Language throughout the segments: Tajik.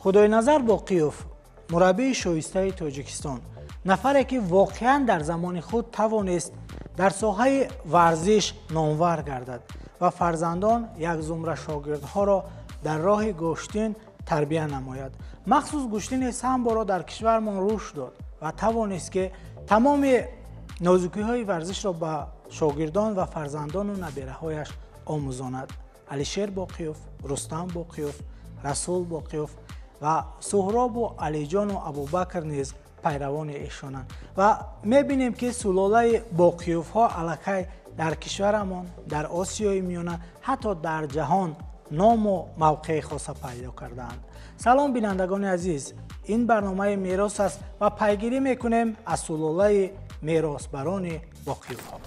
Худойназар Боқиёв, мураббии шоистаи Тоҷикистон, нафаре ки воқеан дар замони худ тавонист дар соҳаи варзиш номвар гардад ва фарзандон як зумра шогирдҳоро дар роҳи гӯштин тарбия намояд. Махсус гӯштини самборо дар кишвармон рушд дод ва тавонист ки тамоми нозукиҳои варзишро ба шогирдон ва фарзандону набераҳояш омӯзонад. Алишер Боқиёв, Рустам Боқиёв, Расул Боқиёв ва Суҳробу Алиҷону Абубакр низ пайравони эшонанд ва мебинем ки сулолаи Боқиёвҳо аллакай дар кишварамон, дар Осиёи Миёна, ҳатто дар ҷаҳон ному мавқеи хоса пайдо кардаанд. Салом, бинандагони азиз, ин барномаи Мерос аст ва пайгирӣ мекунем аз сулолаи меросбарони Боқиёвҳо.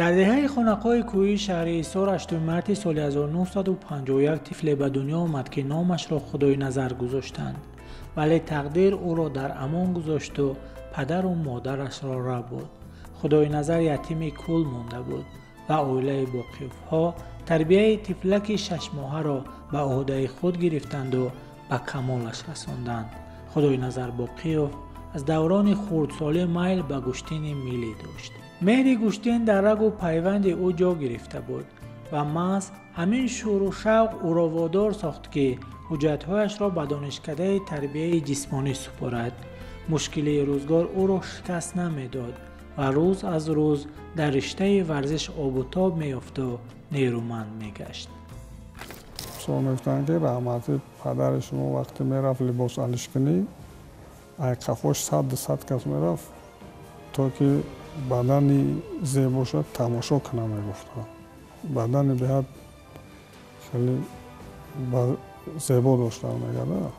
Дар деҳаи Хонақои кӯҳии шаҳри Ҳисор 8 марти соли 1951 тифле ба дунё омад, ки номашро Худойназар гузоштанд. Вале тақдир ӯро дар амон гузошту падару модарашро рабуд. Худойназар ятими кул монда буд ва оилаи Боқиёвҳо тарбияи тифлаки шашмоҳаро ба ӯҳдаи худ гирифтанду ба камолаш расонданд. Худойназар Боқиёв аз даврони хурдсолӣ майл ба гӯштини миллӣ дошт. Меҳри гӯштин дар рагу пайванди ӯ ҷо гирифта буд ва маҳз ҳамин шӯру шавқ ӯро водор сохт, ки ҳуҷҷатҳояшро ба донишкадаи тарбияи ҷисмонӣ супорад. Мушкилии рӯзгор ӯро шикаст намедод ва рӯз аз рӯз дар риштаи варзиш обутоб меёфту нерӯманд мегашт. Суол мегуфтанд, ки раҳмати падари шумо вақте мерафт либос алишкунӣ, ай қафош 100-200 кас мерафт, то ки бадани зебоша тамошо кунам, мегуфтанд. Бадани беҳад хеле зебо доштам, мегада.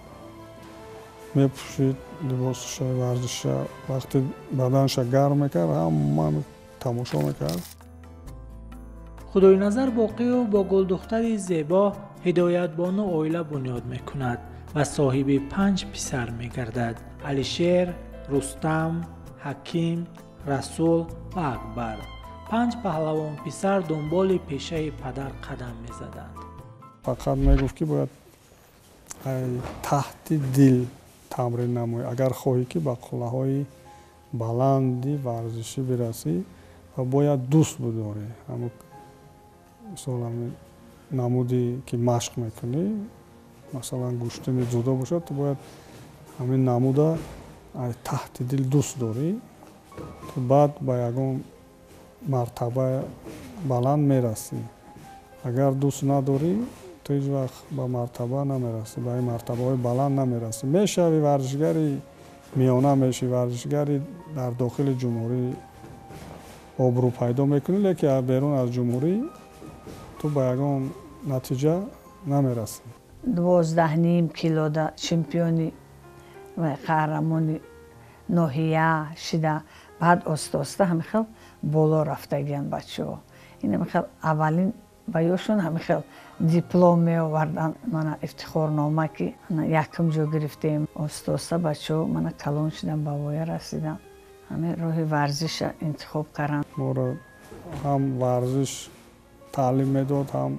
Мепӯшид либосша варзиша, вақте баданша гарм мекард, ҳама тамошо мекард. Худойназар Боқиёв бо гулдухтари зебо Ҳидоятбону оила бунёд мекунад ва соҳиби 5 писар мегардад: Алишер, Рустам, Ҳаким, Расул ва Акбар. 5 паҳлавон писар дунболи пешаи падар қадам мезаданд. Фақат мегуфт, ки бояд таҳти дил тамрин намоӣ, агар хоҳӣ ки ба қуллаҳои баланди варзишӣ бирасӣ, ва бояд дӯст бидорӣ. Мисол, намуде ки машқ мекунӣ, масалан гӯштини ҷудо бошад, ту бояд ҳамин намуда таҳти дил дӯст дорӣ, ту баъд ба ягон мартаба баланд мерасӣ. Агар дӯст надорӣ, ту ҳеҷ вақт ба мартаба намерасӣ, ба ин мартабаҳои баланд намерасӣ. Мешавӣ варзишгари миёна, мешавӣ варзишгари дар дохили ҷумҳурӣ обрӯ пайдо мекунӣ, лекин берун аз ҷумҳурӣ ту ба ягон натиҷа намерасӣ. 12.5 килода чемпиони ва қаҳрамони ноҳия шида, баъд оста-оста ҳамин хел боло рафтагиян бачаҳо. Ин ҳамин хел аввалин ба ёшон ҳамин хел диплом меоварданд, мана ифтихорнома, ки якум ҷо гирифтем. Оста-оста бачаҳо мана калон шидан, ба воя расидан, ҳамин роҳи варзиша интихоб карданд. Моро ҳам варзиш таълим медод, ҳам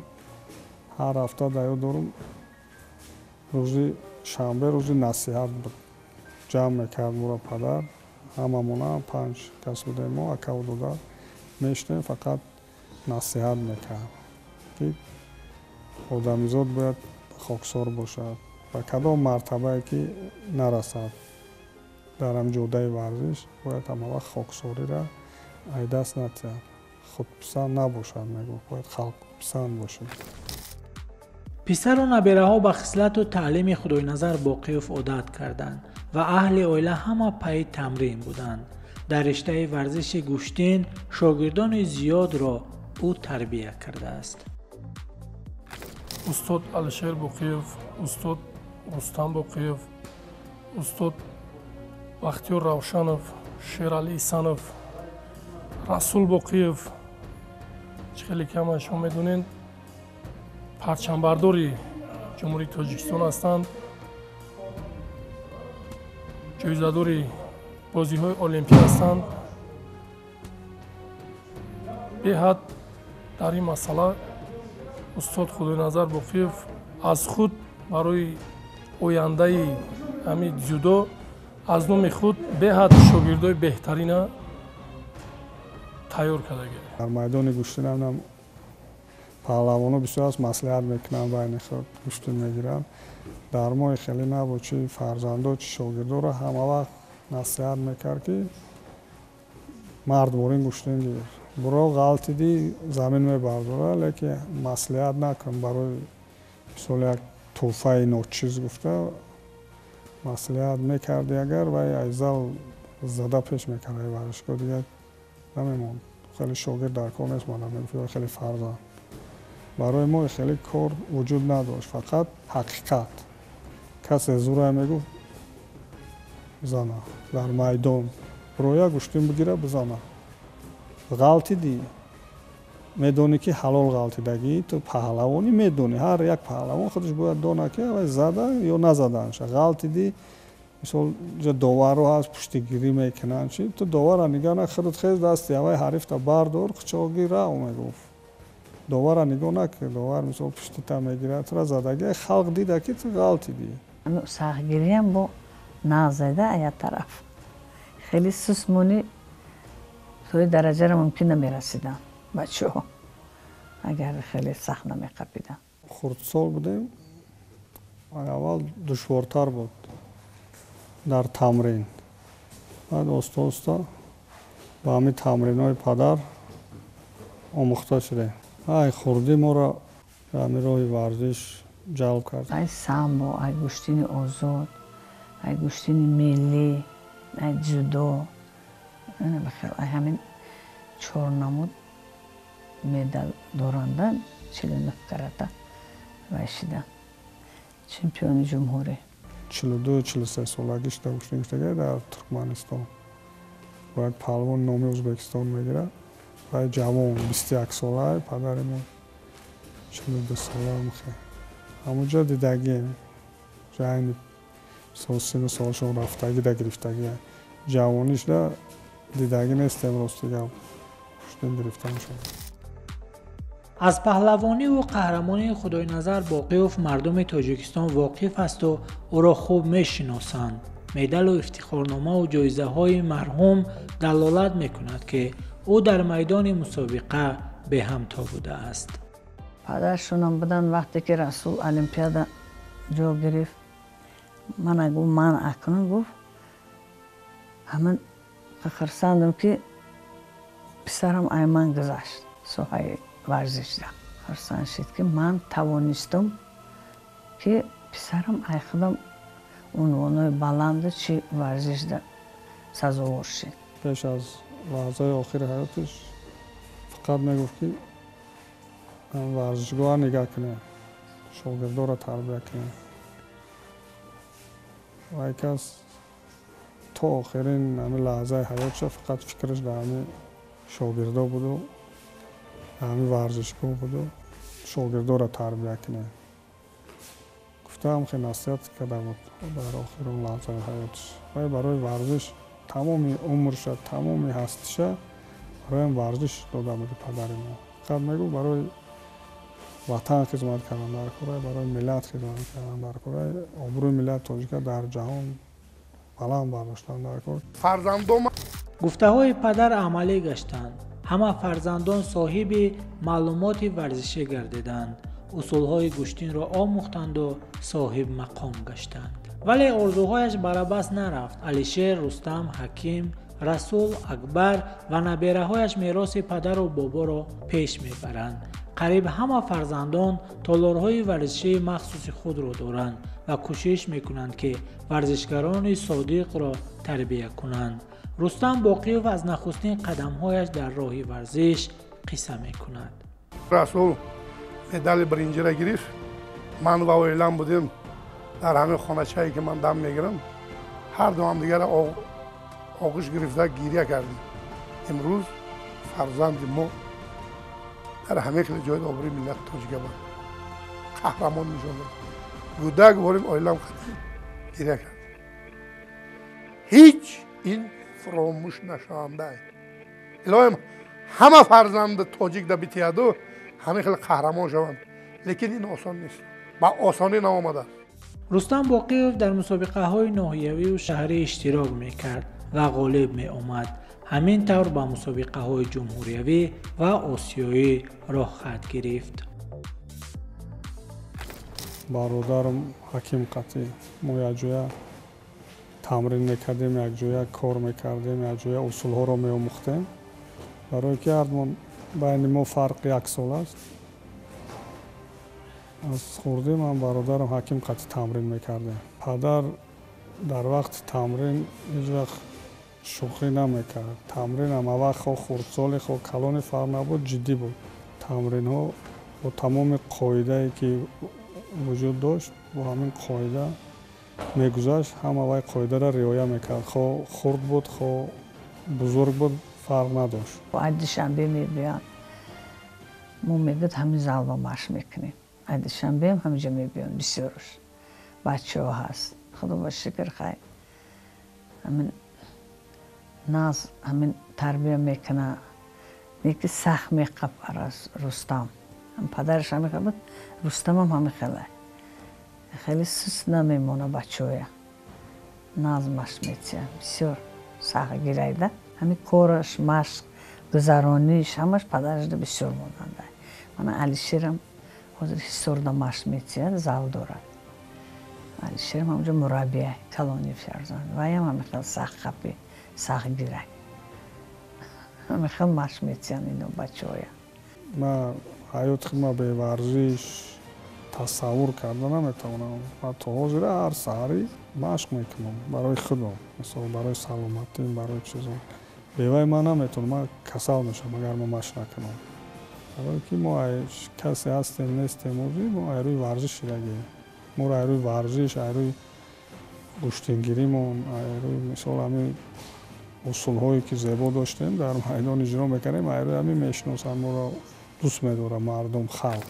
ҳар ҳафта, дар ёд дорум, рӯзи шанбе рӯзи насиҳат буд, ҷамъ мекард моро падар, ҳамамона 5 кас будем мо, акаву додар, мешитем, фақат насиҳат мекард, ки одамизод бояд хоксор бошад, ба кадом мартабае ки нарасад дар ҳам ҷодаи варзиш, бояд ҳамавақт хоксориро ай даст натиҳад, худписанд набошад, мегуфт, бояд халқписанд бошад. Писару набераҳо ба хислату таълими Худойназар Боқиёв одат карданд ва аҳли оила ҳама пайи тамрин буданд. Дар риштаи варзиши гӯштин шогирдони зиёдро ӯ тарбия кардааст. Устод Алишер Боқиёв, устод Рустам Боқиёв, устод Бахтиёр Равшанов, Шерали Исанов, Расул Боқиёв, чӣ хеле ки ҳамаи шумо медонед, парчамбардори Ҷумҳурии Тоҷикистон ҳастанд, ҷоизадори бозиҳои олимпӣ ҳастанд. Беҳад дар ин масъала устод Худойназар Боқиев аз худ Барои ояндаи ҳамин дзюдо аз номи худ беҳад шогирдои беҳтарина тайёр кардагӣ. Дар майдони гӯштинам паҳлавоно бисёр аст, маслиҳат мекунанд, байни худ гӯштин мегиранд. Дар мои хеле набуд, чи фарзандо, чи шогирдоро ҳама вақт насиҳат мекард, ки мард борин гӯштин гир. Буро ғалтидӣ замин мебардора, лекин маслиҳат накун барои мисол як тӯҳфаи ночиз гуфта маслиҳат мекарди, агар вай аз зал зада пеш мекард, варзишгоҳ дигар намемонд. Хеле шогирд дар кор нест, мана мегуфт, хеле фарзанд. Барои мо хеле кор вуҷуд надошт, фақат ҳақиқат. Касе зурай мегуфт бизана дар майдон, роя гӯштин бигира бизана. Ғалтидӣ медонӣ ки ҳалол ғалтидагӣ, ту паҳлавонӣ медонӣ, ҳар як паҳлавон худаш бояд донад ки вай зада ё назаданша. Ғалтидӣ мисол ҷо доварро ҳаст, пуштигирӣ мекунанд, чи ту доварро нигоҳ на, худат хез дасти аввай ҳарифта бардор, қучоқгир рав мегуфт. Доварро нигоҳ накун, довар мисол пуштита мегирад, тура задагӣ, халқ дида ки ту ғалтидӣ. Сахтгириам бо назада як тараф. Хеле сусмонӣ тои дараҷаро мумкин намерасидам бачаҳо, агар хеле сахт намеқапидам. Хурдсол будем, аввал душвортар буд дар тамрин. Баъд оста-оста ба ҳамин тамринҳои падар омӯхта шудем. Ай хурдӣ моро ҳамин роҳи варзиш ҷалб кард. Ай самбо, ай гӯштини озод, ай гӯштини миллӣ, ай ҷудо, ай ҳамин чор намуд медал доранда 49 карата вай шидам чемпиони ҷумҳурӣ. 42-43 солагӣ шуда гӯштин гирифтагӣ дар Туркманистон. Бо як паҳлавон номи Ӯзбекистон мегирад. Вай ҷавон 21 сола, падари мо 42 сола. Ҳамонҷо дидагием, ҷайни сину солшон рафтагӣ да гирифтагӣ. Ҷавонишда дидагӣ нестем, рости гап, гӯштин гирифтаншон. Аз паҳлавониву қаҳрамонии Худойназар Боқиёв мардуми Тоҷикистон воқиф асту ӯро хуб мешиносанд. Медалу ифтихорномаву ҷоизаҳои марҳум далолат мекунад, ки ӯ дар майдони мусобиқа беҳамто будааст. Падаршонам буданд вақте ки Расул Олимпиада ҷо гирифт, мана гуфт, ман акнун гуфт, ҳамин хурсандам ки писарам ай ман гузашт соҳаи варзишда. Хурсанд шид ки ман тавонистам ки писарам ай худам унвонҳои баланду чи варзишда сазовор шид. Пеш аз лаҳзаи охири ҳаётиш фақат мегуфт ки варзишгоҳа нигаҳ кунем, шогирдоро тарбия кунем. Вай кас то охирин ҳамин лаҳзаи ҳаётша фақат фикраш дар ҳамин шогирдо буду, ҳамин варзишгоҳ буду, шогирдоро тарбия кунем. Гуфтаам хеле насиҳат карда буд дар охирин лаҳзаи ҳаётиш. Вай барои варзиш тамоми умрша, тамоми ҳастиша барои варзиш дода буд падари мо. Фақат мегуфт барои ватан хизмат кардан дар кора, барои миллат хизмат кардан дар кора, обрӯи миллати тоҷика дар ҷаҳон баланд бардоштан дар кор. Фарзандон гуфтаҳои падар амалӣ гаштанд. Ҳама фарзандон соҳиби маълумоти варзишӣ гардиданд, усулҳои гӯштинро омӯхтанду соҳиб мақом гаштанд. Вале орзуҳояш барабас нарафт. Алишер, Рустам, Ҳаким, Расул, Акбар ва набераҳояш мероси падару боборо пеш мебаранд. Қариб ҳама фарзандон толорҳои варзишии махсуси худро доранд ва кӯшиш мекунанд, ки варзишгарони содиқро тарбия кунанд. Рустам Боқиёв аз нахустин қадамҳояш дар роҳи варзиш қисса мекунад. Расул медали биринҷиро гирифт. Ман ва оилам будем дар ҳамин хоначае ки ман дам мегирам, ҳар ду ҳамдигарро оғӯш гирифта гиря кардем. Имрӯз фарзанди мо дар ҳамин хеле ҷои обрӯи миллати тоҷика буд, қаҳрамон нишон дод. Гудак ворим оилам хати гиря кард. Ҳеҷ ин фаромӯш нашаванда. Илоҳим ҳама фарзанди тоҷик да битияду ҳамин хеле қаҳрамон шаванд. Лекин ин осон нест, ба осонӣ наомадааст. Рустам Боқиев дар мусобиқаҳои ноҳиявию шаҳрӣ иштирок мекард ва ғолиб меомад. Ҳамин тавр ба мусобиқаҳои ҷумҳуриявӣ ва осиёӣ роҳ хат гирифт. Бародарам Ҳаким қатӣ мо якҷоя тамрин мекардем, якҷоя кор мекардем, якҷоя усулҳоро меомӯхтем. Барое ки ҳардумон байни мо фарқ як сол аст. Аз хурдӣ ман бародарам Ҳаким қатӣ тамрин мекардем. Падар дар вақти тамрин ҳеҷ вақт шӯхӣ намекард. Тамрин ҳама вақт хо хурдсоле хо калоне фарқ набуд, ҷиддӣ буд. Тамринҳо бо тамоми қоидае ки вуҷуд дошт, бо ҳамин қоида мегузашт. Ҳама вай қоидаро риоя мекард. Хо хурд буд, хо бузург буд, фарқ надошт. Ай Душанбе мебиёнд, мо мегӯд ҳамин залба машқ мекунем. Ай Душанбеам ҳаминҷо мебиёнд, бисёрш бачаҳо ҳаст. Худо ба шукр, хай ҳамин наз ҳамин тарбия мекуна. Неки сахт меқапар аз Рустам. Падараш ҳамин хел буд, Рустамам ҳамин хеле. Хеле суст намемона бачаҳоя. Наз машқ метиҳад, бисёр сахт гирайда. Ҳамин кораш, машқ, гузарониш, ҳамаш падарашда бисёр монанда. Мана Алишерам ҳозир Ҳисорда машқ метиҳад, зал дорад. Алишерам ҳамҷо мураббия, калони фарзанд. Ваям ҳамин хел сахт қапи, сахт гирай. Ҳамин хел машқ метиҳанд ино бачаҳоя. Ман ҳаёти худма беварзиш тасаввур карда наметавонам. Ман то ҳозир ҳар саҳарӣ машқ мекунам барои худам, мисол барои саломатӣ, барои чизо. Бевай ман наметавонам, ман касал мешавам агар ман машқ накунам. Барое ки мо касе ҳастем нестем, мо ай рӯи варзиш шидагием. Моро ай рӯи варзиш, ай рӯи гӯштингиримон, ай рӯи мисол ҳамин усулҳое ки зебо доштем дар майдон иҷро мекардем, ай рӯи ҳамин мешиносанд моро, дӯст медорад мардум, халқ.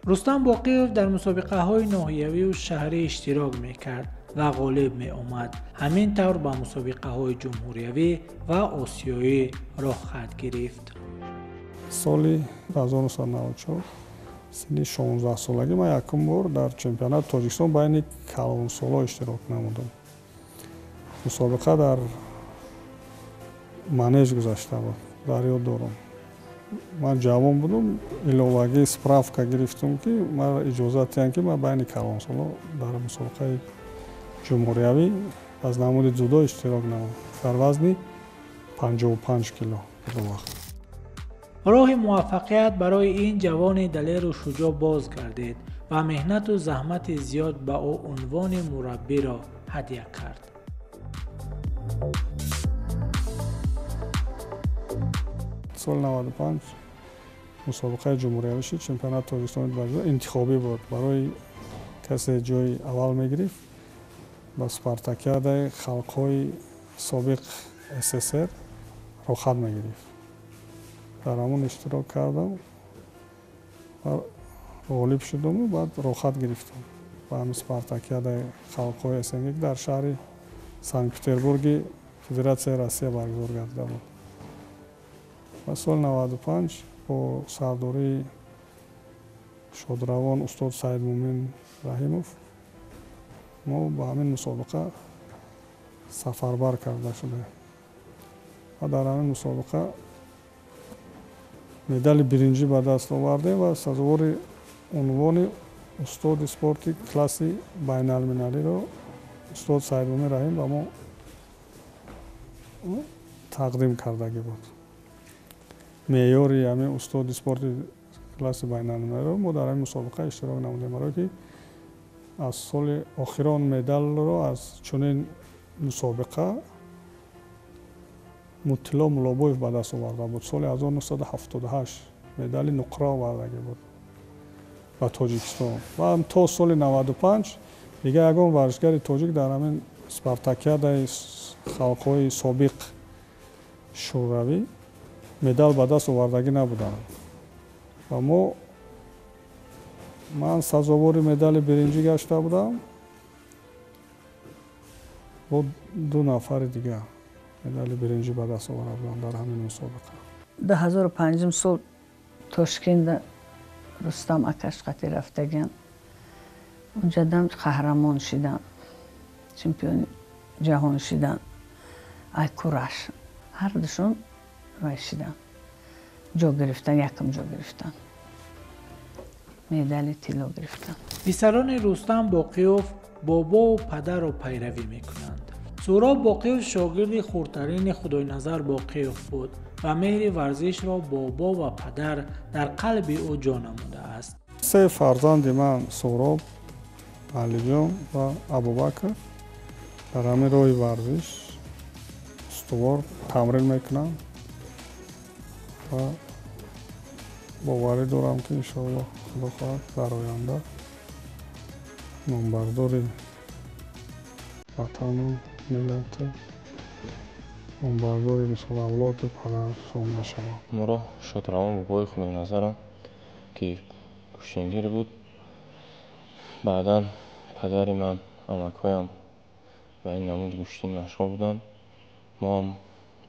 Рустам Боқиев дар мусобиқаҳои ноҳиявию шаҳрӣ иштирок мекард ва ғолиб меомад. Ҳамин тавр ба мусобиқаҳои ҷумҳуриявӣ ва осиёӣ роҳ хат гирифт. Соли 1994 синни 16-солагӣ ман якум бор дар чемпионати Тоҷикистон байни калонсолҳо иштирок намудам. Мусобиқа дар манеж гузашта буд, дар ёд дорам. Ман ҷавон будум, иловагӣ справка гирифтум, ки ман иҷозат диҳанд, ки ман байни калонсолҳо дар мусобиқаи ҷумҳуриявӣ аз намуди дзюдо иштирок намудам дар вазни 55 кило он вақт. Роҳи муваффақият барои ин ҷавони далеру шуҷоъ боз гардид ва меҳнату заҳмати зиёд ба ӯ унвони мураббиро ҳадя кард. Соли 95 мусобиқаи ҷумҳуриявӣ шуд, чемпионати Тоҷикистон интихобӣ буд. Барои касе ҷои аввал мегирифт ба спартакиадаи халқҳои собиқ СССР роҳхат мегирифт. Дар ҳамон иштирок кардам ва ғолиб шудаму баъд роҳхат гирифтам ба ҳамин спартакиадаи халқҳои СНГ, ки дар шаҳри Санкт-Петербурги Федератсияи Россия баргузор гардида буд. Ва соли 95 бо сардории шодравон устод Саидмумин Раҳимов мо ба ҳамин мусобиқа сафарбар карда шудем ва дар ҳамин мусобиқа медали биринҷӣ ба даст овардем ва сазовори унвони устоди спорти класси байналмилалиро устод Саидмумин Раҳим ба мо тақдим кардагӣ буд. Меъёри ҳамин устоди спорти класси байналмилалиро мо дар ҳамин мусобиқа иштирок намудем, барое ки аз соли охирон медалро аз чунин мусобиқа Мутилло Муллобоев ба даст оварда буд. Соли 1978 медали нуқра овардагӣ буд ба Тоҷикистон ва то соли 95 дигар ягон варзишгари тоҷик дар ҳамин спартакиадаи халқҳои собиқ шӯравӣ медал ба даст овардагӣ набуданд ва ман сазовори медали биринҷӣ гашта будам бо ду нафари дигар медали биринҷӣ ба даст оварда будам дар ҳамин мусобиқа. 2005 сол Тошкентда Рустам акаш қати рафтаган. Унҷадам қаҳрамон шидан, чемпиони ҷаҳон шидан. Ай кураш. Ҳардушон вай шидан. Ҷо гирифтан, якум ҷо гирифтан. Медали тилло гирифтан. Писарони Рустам Боқиёв бобову падарро пайравӣ мекунанд. Суҳроб Боқиёв шогирди хурдтарини Худойназар Боқиёв буд ва меҳри варзишро бобо ва падар дар қалби ӯ ҷо намудааст. Се фарзанди ман Суҳроб, Алиҷон ва Абубакр дар ҳамин роҳи варзиш устувор тамрин мекунанд ва боварӣ дорам, ки иншоаллоҳ Худо хоҳад дар оянда номбардори ватану миллату номбардори мисол авлоду падаршон мешаванд. Моро шодравон бобои Худойназарам, ки гӯштингир буд. Баъдан падари ман, амакҳоям ба ин намуди гӯштин машғул буданд. Мо ҳам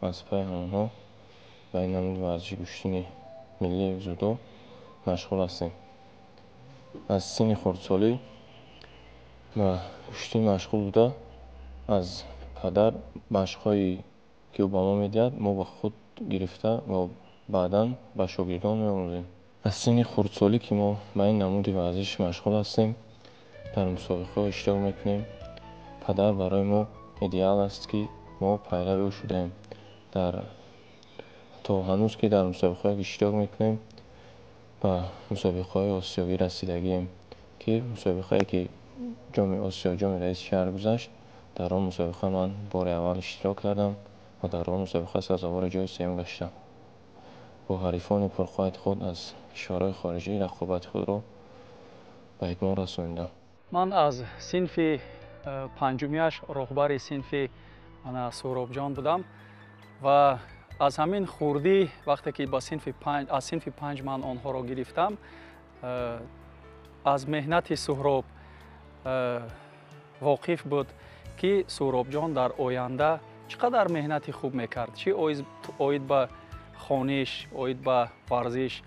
аз пайи ҳамонҳо ба ин намуди варзиши гӯштини миллии дзюдо машғул ҳастем. Аз синни хурдсолӣ ба гӯштин машғул буда, аз падар машқҳое ки ӯ ба мо медиҳад, мо ба худ гирифта ва баъдан ба шогирдон меомӯзем. Аз синни хурдсолӣ ки мо ба ин намуди варзиш машғул ҳастем, дар мусобиқаҳо иштирок мекунем. Падар барои мо идеал аст, ки мо пайрави ӯ шудаем. То ҳанӯз ки дар мусобиқаҳое иштирок мекунем, ба мусобиқаҳои осиёвӣ расидагием, ки мусобиқае ки ҷоми Осиё, ҷоми раиси шаҳр гузашт, дар он мусобиқа ман бори аввал иштирок кардам ва дар он мусобиқа сазовори ҷои сеюм гаштам. Бо ҳарифони пурқуввати худ аз кишварҳои хориҷӣ рақобати худро ба итмом расонидам. Ман аз синфи панҷумиаш роҳбари синфи Суҳробҷон будам ва аз ҳамин хурдӣ вақте ки аз синфи панҷ ман онҳоро гирифтам, аз меҳнати Суҳроб воқиф буд, ки Суҳробҷон дар оянда чӣ қадар меҳнати хуб мекард, чӣ оид ба хониш, оид ба варзиш.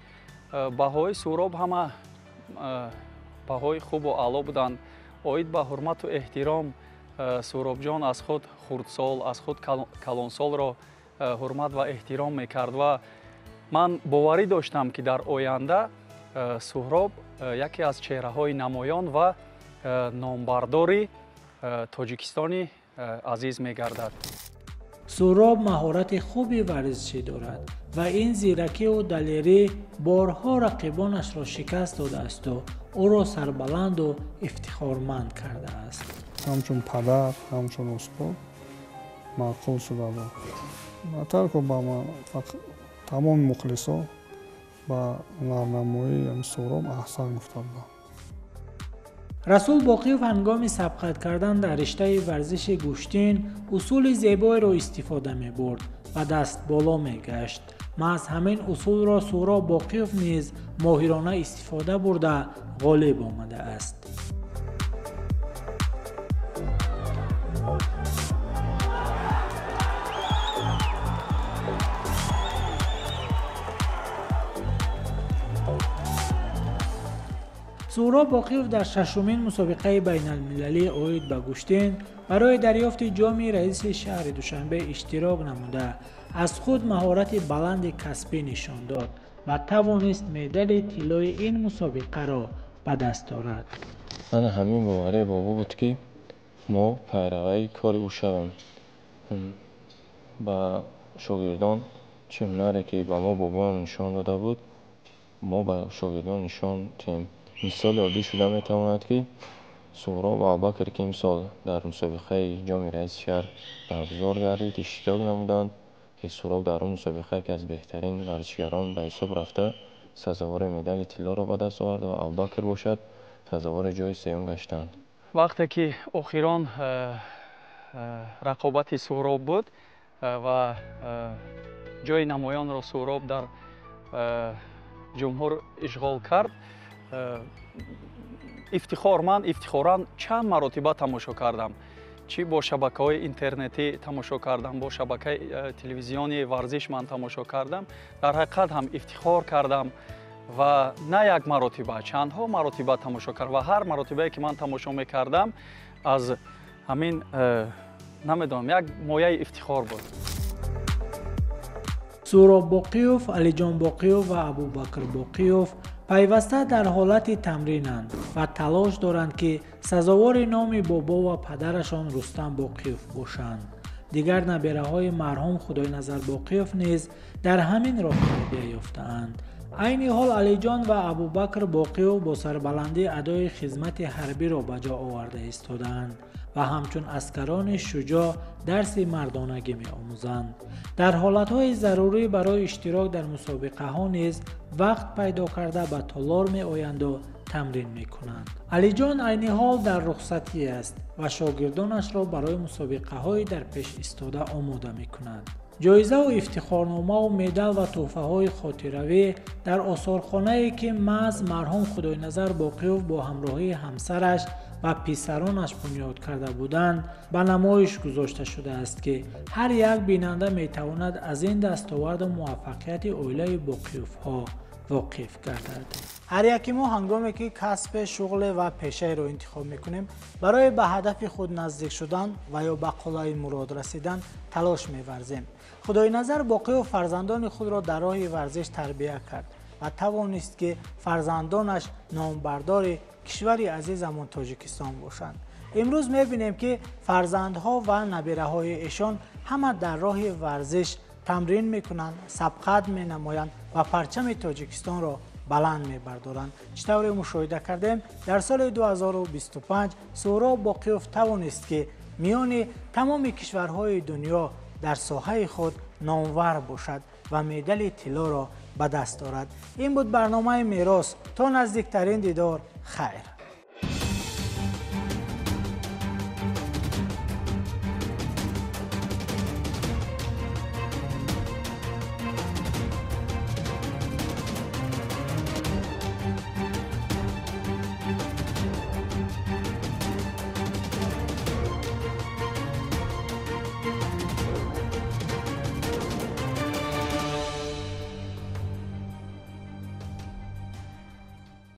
Баҳои Суҳроб ҳама баҳои хубу аъло буданд. Оид ба ҳурмату эҳтиром Суҳробҷон аз худ хурдсол, аз худ калонсолро ҳурмат ва эҳтиром мекард ва ман боварӣ доштам, ки дар оянда Суҳроб яке аз чеҳраҳои намоён ва номбардори Тоҷикистони азиз мегардад. Суҳроб маҳорати хуби варзишӣ дорад ва ин зиракиву далерӣ борҳо рақибонашро шикаст додаасту ӯро сарбаланду ифтихорманд кардааст. Ҳамчун падар, ҳамчун устод маъқул шуда буд. На танҳо ба ман, тамоми мухлисо ба ҳунарнамоии Суҳроб аҳсан гуфта буданд. Расул Боқиёв ҳангоми сабқат кардан дар риштаи варзиши гӯштин усули зебоеро истифода мебурд ва даст боло мегашт. Маҳз ҳамин усулро Суҳроб Боқиёв низ моҳирона истифода бурда ғолиб омадааст. Суҳроб Боқиёв дар шашумин мусобиқаи байналмилалӣ оид ба гӯштин барои дарёфти ҷоми раиси шаҳри Душанбе иштирок намуда, аз худ маҳорати баланди касбӣ нишон дод ва тавонист медали тиллои ин мусобиқаро ба даст орад. Ман ҳамин боварӣ бобо буд, ки мо пайраваи кори ӯ шавем. Ба шогирдон чӣ ҳунаре ки ба мо бобоам нишон дода буд, мо ба шогирдон нишон диҳем. Мисоли оддӣ шуда метавонад, ки Суҳроб ва Абубакр, ки имсол дар мусобиқаи ҷоми раиси шаҳр баргузор гардид, иштирок намуданд, ки Суҳроб дар он мусобиқа яке аз беҳтарин варзишгарон ба ҳисоб рафта, сазовори медали тиллоро ба даст овард ва Абубакр бошад сазовори ҷои сеюм гаштанд. Вақте ки охирон рақобати Суҳроб буд ва ҷои намоёнро Суҳроб дар ҷумҳур ишғол кард, ман ифтихоран чанд маротиба тамошо кардам. Чӣ бо шабакаҳои интернетӣ тамошо кардам, бо шабакаи телевизиони варзиш ман тамошо кардам. Дар ҳақиқат ҳам ифтихор кардам. Ва на як маротиба, чандҳо маротиба тамошо кард ва ҳар маротибае ки ман тамошо мекардам, аз ҳамин намедонам, як мояи ифтихор буд. Суҳроб Боқиёв, Алиҷон Боқиёв ва Абубакр Боқиёв пайваста дар ҳолати тамринанд ва талош доранд, ки сазовори номи бобо ва падарашон Рустам Боқиёв бошанд. Дигар набераҳои марҳум Худойназар Боқиёв низ дар ҳамин роҳ тарбия ёфтаанд. Айни ҳол Алиҷон ва Абубакр Боқиёв бо сарбаландӣ адои хизмати ҳарбиро ба ҷо оварда истодаанд ва ҳамчун аскарони шуҷоъ дарси мардонагӣ меомӯзанд. Дар ҳолатҳои зарурӣ барои иштирок дар мусобиқаҳо низ вақт пайдо карда ба толор меоянду тамрин мекунанд. Алиҷон айни ҳол дар рухсатӣ аст ва шогирдонашро барои мусобиқаҳои дар пеш истода омода мекунад. Ҷоизаву ифтихорномаву медал ва тӯҳфаҳои хотиравӣ дар осорхонае, ки маҳз марҳум Худойназар Боқиёв бо ҳамроҳии ҳамсараш ва писаронаш бунёд карда буданд, ба намоиш гузошта шудааст, ки ҳар як бинанда метавонад аз ин дастоварду муваффақияти оилаи Боқиёвҳо воқиф гардад. Ҳар яки мо ҳангоме ки касбе, шуғле ва пешаеро интихоб мекунем, барои ба ҳадафи худ наздик шудан ва ё ба қуллаи мурод расидан талош меварзем. Худойназар Боқиёв фарзандони худро дар роҳи варзиш тарбия кард ва тавонист, ки фарзандонаш номбардори кишвари азизамон Тоҷикистон бошанд. Имрӯз мебинем, ки фарзандҳо ва набираҳои эшон ҳама дар роҳи варзиш тамрин мекунанд, сабқат менамоянд ва парчами Тоҷикистонро баланд мебардоранд. Чӣ тавре мушоҳида кардем, дар соли 2025 Суҳроб Боқиёв тавонист, ки миёни тамоми кишварҳои дунё дар соҳаи худ номвар бошад ва медали тиллоро ба даст орад. Ин буд барномаи Мерос. То наздиктарин дидор, хайр.